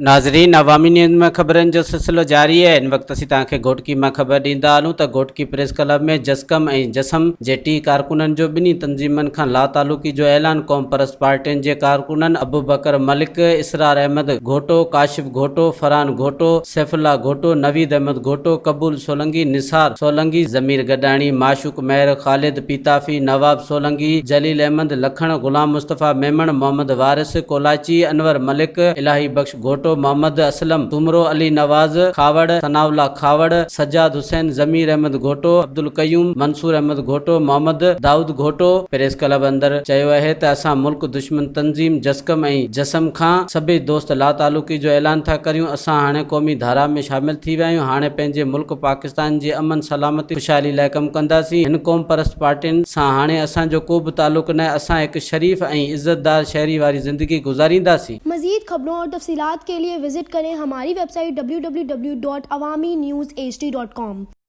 ناظرين عوامي نيوز ۾ خبرن جو سلسلو جاري آهي هن وقت اسين توهان کي گهوٽڪي مان خبر ڏيندا هلون ته گهوٽڪي پريس ڪلب ۾ جسقم ۽ جسم جي ٽي ڪارڪنن جو ٻنهي تنظيمن کان لاتعلقي جو اعلان قومپرست پارٽين جي ڪارڪنن ابوبڪر ملڪ، اسرار احمد گهوٽو، ڪاشف گهوٽو، فرحان گهوٽو، سيف الله گهوٽو، نويد احمد گهوٽو، قبول سولنگي، نثار سولنگي، ضمير گڏاڻي، معشوق مهر، خالد پيتافي، نواب سولنگي، جليل احمد لکڻ، غلام مصطفيٰ ميمڻ، محمد وارث ڪولاچي، انور ملڪ، الاهي بخش گهوٽو، محمد اسلم سومرو، علي نواز کهاوڙ، ثناء الله کهاوڙ، سجاد حسين، ضمير احمد گهوٽو، عبدالقيوم، منصور احمد گهوٽو، محمد دائود گهوٽو، پريس ڪلب اندر چيو اهي ته اسان ملڪ دشمن تنظيم جسقم ۽ جسم کان سڀئي دوست لاتعلقي جو اعلان ٿا ڪريون، اسان هاڻي قومي ڌارا ۾ شامل ٿي ويا آهيون، هاڻي پنهنجي ملڪ پاڪستان جي امن، سلامتي، خوشحالي لاء ڪم ڪنداسين، هن قومپرست پارٽين سان هاڻي اسان جو ڪوبه تعلق ناهي، اسان هڪ شريف ۽ عزتدار شهري واري زندگي گذارينداسين. مزيد خبرون اور تفصيلات ڪي ليي وزٽ ڪرين هماري website W W W dot Awami news H D dot com.